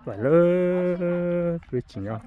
Pais lawm, peb tsis nyob.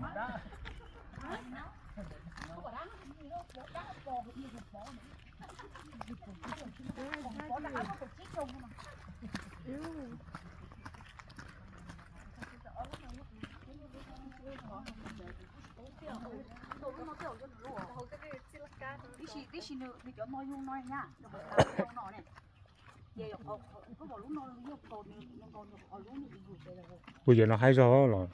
Kuv yawg no haib zog los.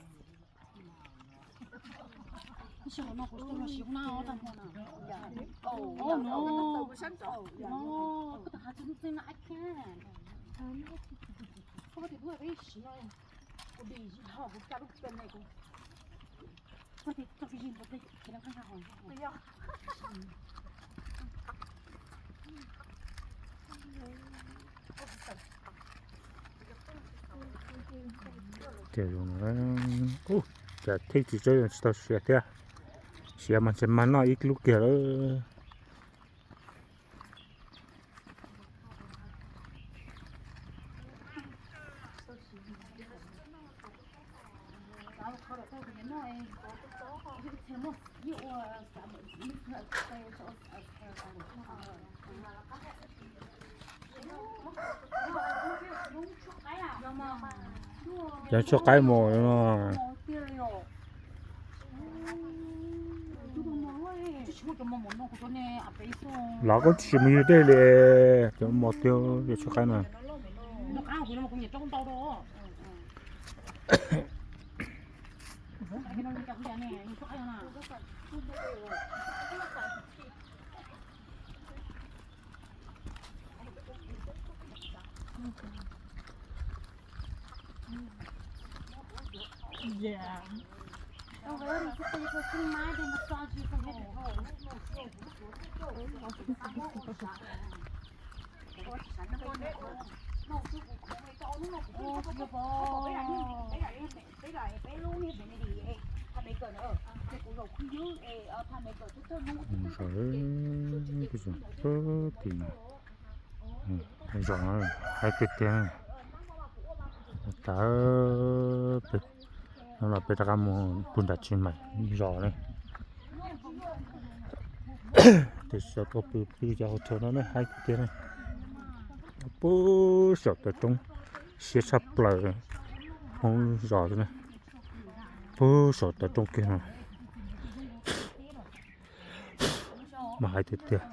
Ces thiaj tsis txawb, tsis tau siav thiab. Siav mas ntshe mag noj ib lub kiag lawm. Cov tshuaj qaib mus no. Los koj tsis mus ywg dej li, cov mos tiag, cov tshuaj qaib no. Zos, zos haib tiag tiag. Tas, no los peb rov qab mus pug nram tsis mais zos ne. Tes xyov koj pw pw cov hauv rau no ne, haib tiag tiag ne. Puag saum taw roob, siab tshaj plaws Hmoob zos ne. Puag saum taw roob kiag no. Mas haib tiag tiag.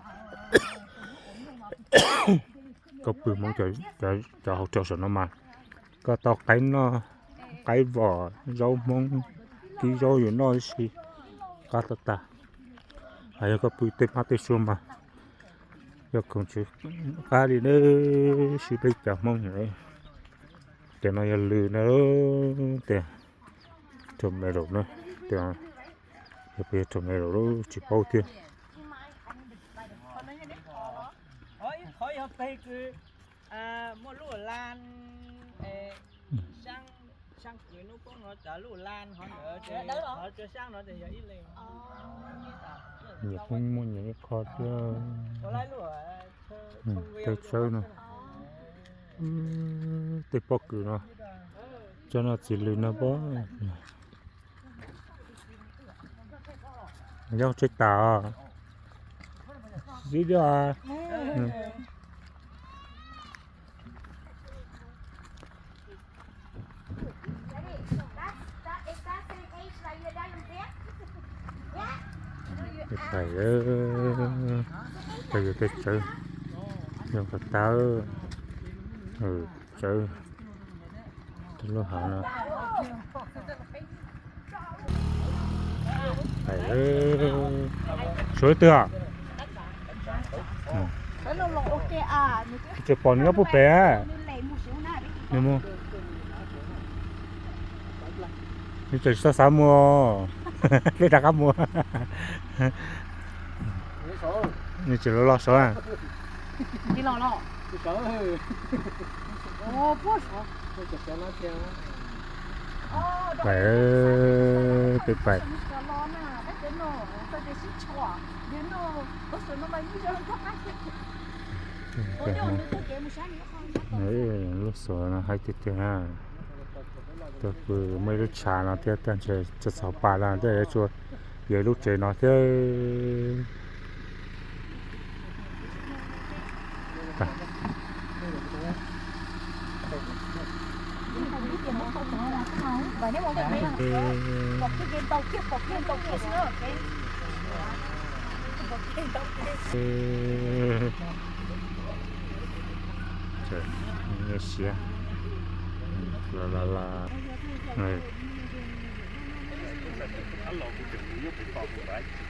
Koj pw Hmoob cov hauv rau saum no mas koj tau qaib noj, qaib vom, zaub Hmoob, kib zaub yuav noj ib si qab tag tag. Hos yog koj pw tej pab tej sua mas yog khoom tsis qab li na, sib peb cov Hmoob. Cov no yog lws na, tias tomato na, tias yog peb yog tomato tsis paub thiab. Nyias Hmoob muaj nyias ib qho thiab. Tej tsawb no, tej pob kws no, cov no txiv lws no pob. Yog tseb tas os. Zib diab. Pais, pais yuav tej tsawb, yog ko taw, tsawb, tej lub hav no. Pais, suav twg os? Tsis pom nws nyob puag pem. Nws mus, nws tseem xav xav mus, peb rov qab mus. Nws tseem los los saud. Pais, peb pais. Lub xuas no haib tiag tiag na. Tuaj pw muaj ib lub tshav no thiab, tag ntshe txog txog pas lawm, tej yuav tsum yuav ib lub tsev no thiab. Siab la la la.